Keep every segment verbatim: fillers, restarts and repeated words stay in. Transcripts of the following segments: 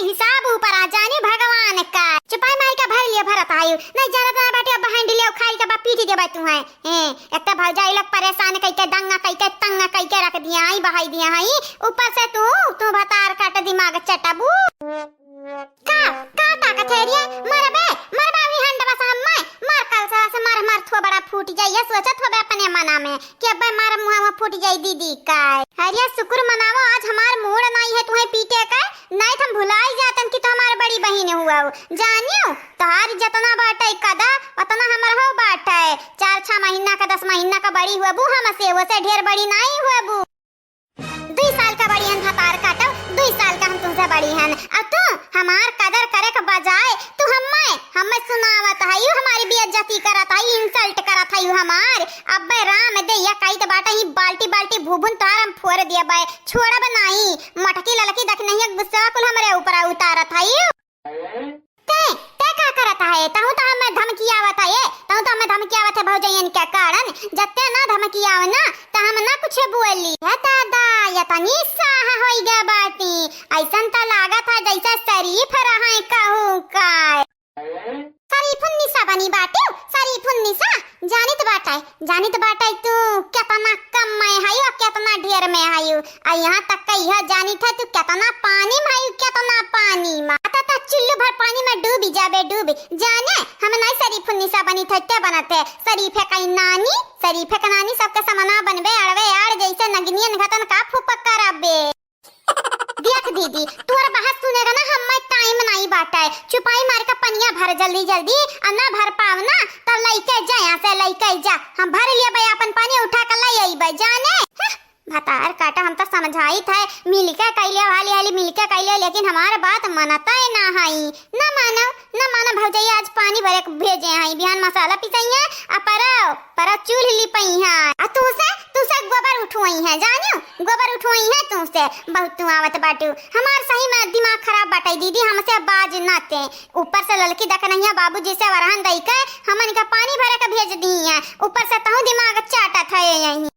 हिसाब ऊपर आ जानी भगवान का। चुपाई मारी का भर लियो भरत आयु। नहीं जानत ना बाटे, अब हैंडलिया उखाड़ के बा पीट देबे तू है। हैं, एक तो भौजाई लोग परेशान कइके, दंगा कइके, तंगा कइके रख दिया है, बहाई दिया है। ऊपर से तू, तू भतार काट दिमाग चटबू। का, का ताकत है रे? मरबे, मरबे अभी हंडवा से हम्मे। मर कल से, से मर, मर थोबड़ा फूट जाई, ये सोचत होबे अपने मना में कि अबे मार मुँह फूट जाई दीदी का। अरे शुक्र मनावो, आज हमार मूड नाई है तुम्हें पीटे का, नाई तो हम भुलाई जातन कि तू हमार बड़ी बहिन हुआ हो। जानियो, तोहार जतना बाटे कदा, उतना हमर हो बाटे। चार छह महीना का, दस महीना का बड़ी हुआ बू हमसे, वसे ढेर बड़ी नाई हुआ बू। दुई साल का बड़ी हन भतार काटो, दुई साल का हम तुमसे बड़ी हन। अब तू हमार कदर करे के बजाय तू हम्मे, हम्मे सुनावत हयू, हमारी बेइज्जती करत हयू, insult करत हयू हमार। अबे राम दे, या कही तो बाटे ही बाल्टी बाल्टी भूभुन तोहार हम फोड़ दिया बे, छोड़ब नाई। मटकी ललकी दखिनहिया गुस्सा कुल हमरे ऊपर उतारत हयू। ते, ते का करत है? तहु तो हमें धमकी आवत है, तहु तो हमें धमकी आवत है भौजैयन के कारण। जत्ते ना धमकी आवे ना, त हम ना कुछ बोली। हे दादा, ये तनी साह होई गए बाटी। ऐसन त लागत है जैसे शरीफ रहे कहूँ का। शरीफुन्निसा बनी बाटे, शरीफुन्निसा। जानित बाटे, जानित बाटे तू केतना कम में हयू और केतना ढेर में हयू। आ यहाँ तक का यह जानित है तू केतना पानी में हयू, केतना पानी में। आता ता चुल्लू भर पानी में डूबी जाबे, डूबी। जाने, हम नहीं शरीफुन्निसा बनित है, ते बनत है। शरीफे का नानी, शरीफे का नानी सबके समना बनबे, अड़वे आड़ जैसे नगनियन घतन का फुपक करबे। देख दीदी, तोर बहस सुने का ना हम्मे टाइम नाई बाटे। चुपाई मार के पनिया भर जल्दी जल्दी, आ ना भर पाव ना, त लइके जा यहाँ से, लइके जा। हम भर लेबे अपन पानी, उठा के ले अइबे, जाने। हं, भतार काटा, हम तो समझाइत है, मिलके कैले, हाली हाली मिलके कैले, लेकिन हमार बात मनते ना हई। ना मानो, ना मानो भौजैया, आज पानी भरे के भेजे हई, बिहान मसाला पिसई है, आ परव, परव चूल्ह लिपई है। आ तू से, तू से गोबर उठवई है, जानियो, गोबर उठवई है तू से, बहुत तू आवत बाटू। हमार सही में दिमाग खराब बाटे दीदी, हमसे बाज ना ते। ऊपर से ललकी दखनहिया बाबूजी से वरहन दई के हमन के पानी भरे के भेज दी है, ऊपर से तहु दिमाग चाटत है यही।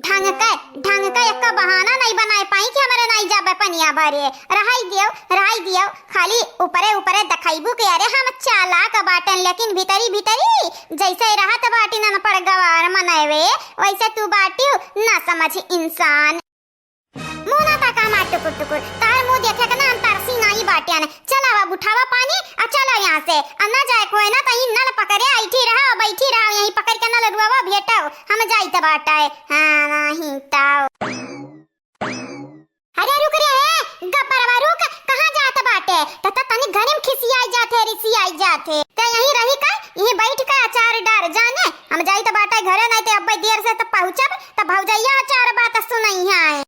ढंग के, ढंग के एक बहाना नहीं बनाए पाई कि हमरे नहीं जाबे पनिया भरे। रहाई दियो, रहाई दियो, खाली ऊपरे ऊपरे देखाइबू के अरे हम चालाक बाटन, लेकिन भीतरी भीतरी जैसे रहत बाटी अनपढ़ गवार मनवे, वैसे तू बाटियो ना समझ इंसान। मुँह ना ताका हमार टुकुर टुकुर, तार मुँह देखे के ना हम तरसी नाई बाटियन। चला अब उठावा पानी, आ चला यहाँ से, आ ना जाए कोई ना, तहीं नल पकड़े, ऐठी रहा, बैठी रहा, यहीं पकड़ के नल रुआवा भेटाओ, हम जाइत बाटे। हाँ, नहीं ताओ। अरे रुक रे, हे, गब्बरवा रुक, कहाँ जात बाटे? त, त तनी घनी में खिसियाई जात है, रिसियाई जात है। ते यहीं रही का? यहीं बैठ के अचार डार जाने। हम जाइत बाटे घरे, नहीं ते अब्बे देर से त पहुँचब, त भौजैया अचार बात सुनई है।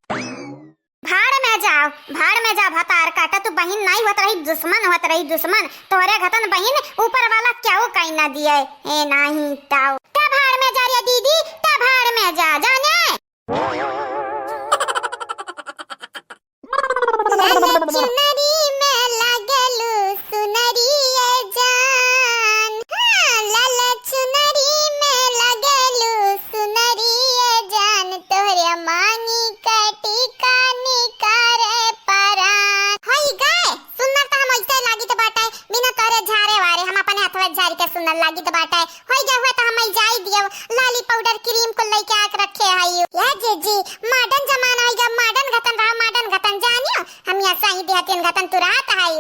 भाड़ में जाओ, भाड़ में जाओ, भतार काटा, तू बहिन नाई होत रही, दुश्मन होत रही, दुश्मन। तोहरे घतन बहिन ऊपर वाला केहू कहीं ना दिए। ए नाही ताऊ। का भाड़ में जा रे दीदी, का भाड़ में जा, जाने। लाल चुनरी में लागलू सुनरी ए जान, हाँ, लाल चुनरी में लागलू सुनरी ए जान, तोहरे मांगी कटी कानी करे परान। होई गए, सुन्नर त हम ऐसे लागित बाटे, बिना तोहरे झारे वारे, हम अपने हथवा झारी के सुन्नर लागित बाटे। होई गए हुए त हम जाई दियो, लाली पाउडर क्रीम कुल लइके आके रखे हई। या जीजी, मॉडर्न जमाना होई गया, मॉडर्न घतन रहा, मॉडर्न घतन जानियो, हम यहाँ सही देहतियन घतन तुरात हई।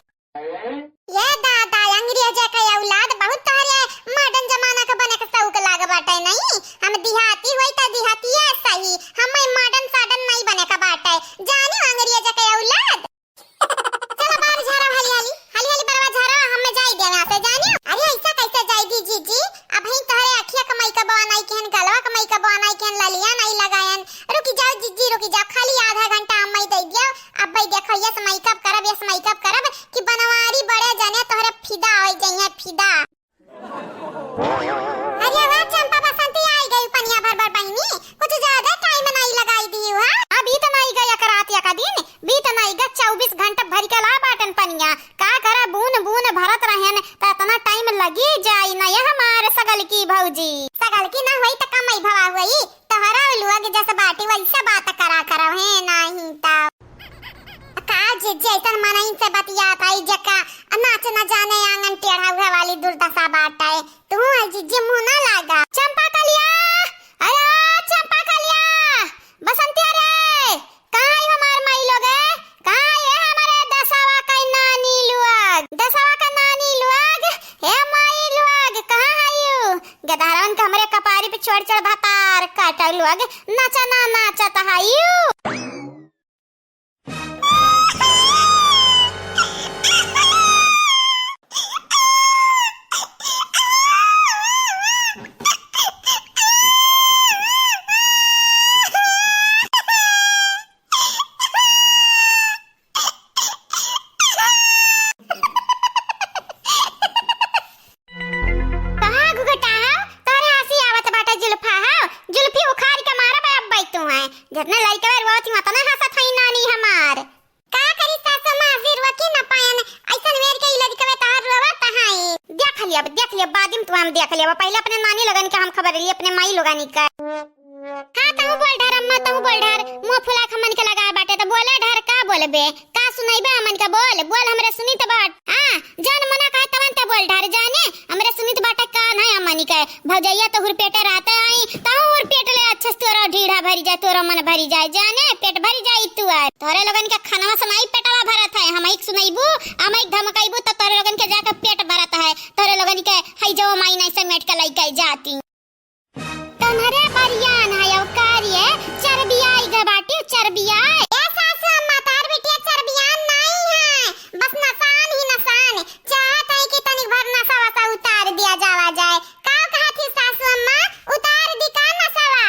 ये दादा, अंग्रेजे के औलाद, बहुत तोहरे मॉडर्न जमाना के बने के शौक लाग बाटे नहीं। हम देहाती होई त देहातिये सही, हमें मॉडर्न साडर्न नहीं बने के बाटे। जानियो अंग्रेजे के औलाद। चला बाहर झारा हाली हाली, हाली हाली बरवा झारा, हमें जाई देवे आसे जानियो। अरे ऐसा कैसे जाई दी जीजी? अबहीं तोहरे अखिया के मेकअप बनाई केहन, गलवा के मेकअप बनाई केहन, ललिया नहीं लगायन। रुकी जाओ जीजी, रुकी जाओ, खाली आधा घंटा हमें दे दियो। अब्बे देखो, यस मेकअप करब, यस मेकअप करब कि बनवारी बड़े जने तोहरे फिदा हो जइहे, फिदा। अरे वाह चंपा बसंती, आई गई पनिया भर भर बहिनी, कुछ ज्यादा टाइम नहीं लगाई दी है। अभी तो नहीं गया एक रात एक दिन, बीत नहीं गया, चउबीस घंटा भर के ला बाटन पनिया। का करा, बून बून भरत रहेन, त इतना टाइम लगी जाई ना ये हमार सगल की भौजी। सगल की ना होई त कमई भवा होई। तोहरा लोग जस बाटी वैसे बात करा करो, हे नाही त। का जे जैसन मनई से बतिया हमरे कपारी पे चढ़ चढ़ भतार काटउ लोग, नाचा ना नाचत हइउ। कहाँ घुघटा हउ? तोहरे हँसी आवत बाटे जुल्फा हउ? जुल्फी उखारि के मारब अब्बइ तुहँइ। जतने लइकवे रोवत ही, ओतने हँसत हई नानी हमार। का करी सासु माँ, अबहिं रोकि न पाएन। अइसन मेर के ई लड़िकवे तोहार रोवत हई। देख लियब, देख लियब, बादिम तुहँइ हम देख लियब। पहिले अपने नानी लोगन के हम खबर ली, अपने माई लोगन के। हाँ, तहूँ बोल ढार अम्मा, तहूँ बोल ढार। मुँह फुलाइ के हमन के लगाए बाटे, त बोले ढार, का बोलबे? का सुनइबे हमन के? बोल, बोल, हमरे सुनित बाट। हाँ, जउन मना कहे तवन ते बोल ढार, जाने, हमरे सुनित बाटे कान है हमन के। भौजइया तो हुरपेटे रहते आई, तहूँ हुरपेट ले, अच्छे से तोरो ढीढ़ा भरि जाए, तोरो मन भरि जाए, जाने, पेट भरि जाए तुअर। तोहरे लोगन के खनवा से नाहीं पेटवा भरत है, हमइक सुनइबू, हमइक धमकइबू, त तोहरे लोगन के जाके पेट भरत है, तोहरे लोगन के हई जो माई नाहीं समेट के लइके जाती। तोन्हरे बरियान है अउ का रे, चरबियाइ गए बाटिउ, चरबियाइ। ए सासु अम्मा, तोहार बिटिया चरबियान नाहीं है, बस नसान ही नसान। चाहत है कि तनिक भर नसा वसा उतार दिया जावा जाए। का कहत ही सासु अम्मा, उतार दी का नसवा?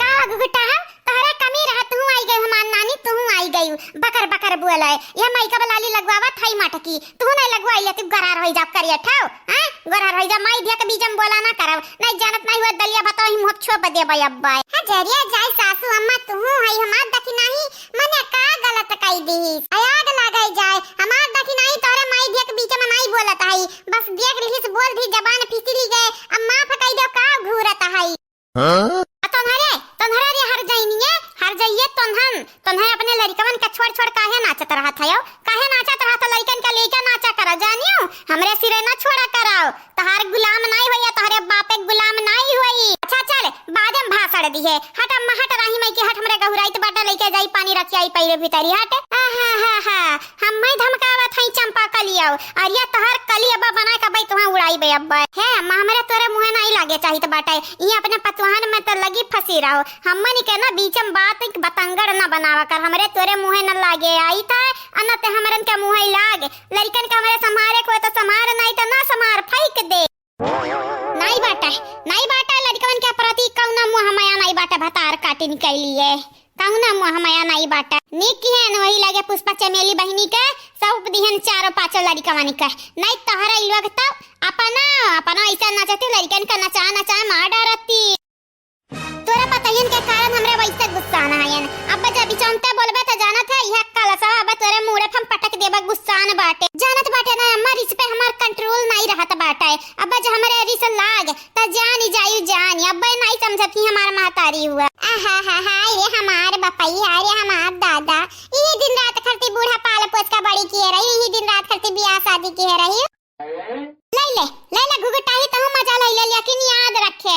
का घुघटा है, तोहरे कमी रहा, तुहूँ आइ गइउ, हमार नानी तुहूँ आइ गइउ, बकर बकर बोलइ। यह मइका लाली लगवावत हई मटकी, तुहूँ नाहीं लगवाइ लेतिउ, गोरहर होइ जाब करिया ठउ, हैं? गोरहर होइ जाब, माई धिया के बीच में बोला ना करब, नाहीं जानत नाहीं हुआ दलिया भात ही मुँह छोप देबइ अब्बइ। हाँ, जरिया जाए सासु अम्मा, तुहूँ हई हमार दखिनाही, मने का गलत कइ दिहिस? आग लागइ जाए, हमार दखिनाही तोहरे माई धिया के बीच में नाहीं बोलत हई, बस देख लिहिस, बोल दी, जबान फिसली गए, अब माफ कइ देउ, का घूरत हई? हाँ? आ तोन्हरे, तोन्हरे रे हरजइनिए, हरजइए तोन्हन, तोन्हरे अपने लड़िकवन के छोड़ छोड़ काहे नाचत रहत हयो? काहे नाचत रहत हो? लड़िकन के लेके नाचा करो, जानियो, हमरे सिरे ना छोड़ा करो। तोहार गुलाम नाहीं होई, तोहरे बापे के गुलाम नाहीं होई। अच्छा चल, बादे में भाषण दिहे। हट अम्मा हट, राही माई की हट, हमरे गहुराइत बाटा, लइके जाई पानी रखियाई पहिले भीतरी, हट। आ हा हा हा। हम्मइ धमकावत हई चंपा कलियउ, अरे तोहर कली अब्बा बनाइ के अब्बइ तुहँइ उड़ाइबे अब्बइ। हे अम्मा, हमरे तोरे मुँहे नाहीं लागे चाहित बाटे। ई अपने पतवाहन में त लगी फँसी रहो। हमन के ना बीच में बात के बतंगड़ ना बनावा कर। हमरे तोरे मुँहे न लागे आइत है, अ न ते हमरन के मुँहे लाग। लड़िकन के हमरे सम्हारे के होए त सम्हार, नाहीं त ना सम्हार, फेंक दे। नाहीं बाटे, नाहीं बाटे, लड़िकवन के प्रति कउनो मोह माया नाहीं बाटे, भतार काटिन कइलिए। कउनो मोह माया नाहीं बाटे। नीक किहेन, वही लगे पुष्पा चमेली बहिनी के सौंप दिहेन चारो पाँचो लड़िकवन के। नाहीं तोहरा ई लोग त अपना, अपना अइसा नचती लड़िकन के नचा नचा मार डारती। तोरे पतोहियन के कारण हमरे वइसे गुस्सान हयन। अब जब बिचौंते बोलबे त जानत है, इहे कलसवा अब तोरे मूड़े पे हम पटक देबे, गुस्सान बाटे। जानत बाटे ना अम्मा, रिस पे हमार control नाहीं रहत बाटे। अब जब हमरे रिस लाग, त जानी जायु जानी, अब्बे नाहीं समझत ही हमार महतारी हुआ। आहा हा, हाय रे हमार बपई, हाय रे हमार दादा। इही दिन रात खरती बूढ़ा पाल पोस का बड़ी किहे रही, इही दिन रात खरती बियाह शादी किहे रही। लइ ले, लइ ले घुघटाही, तहूँ मजा लइ ले, लेकिन याद रखे,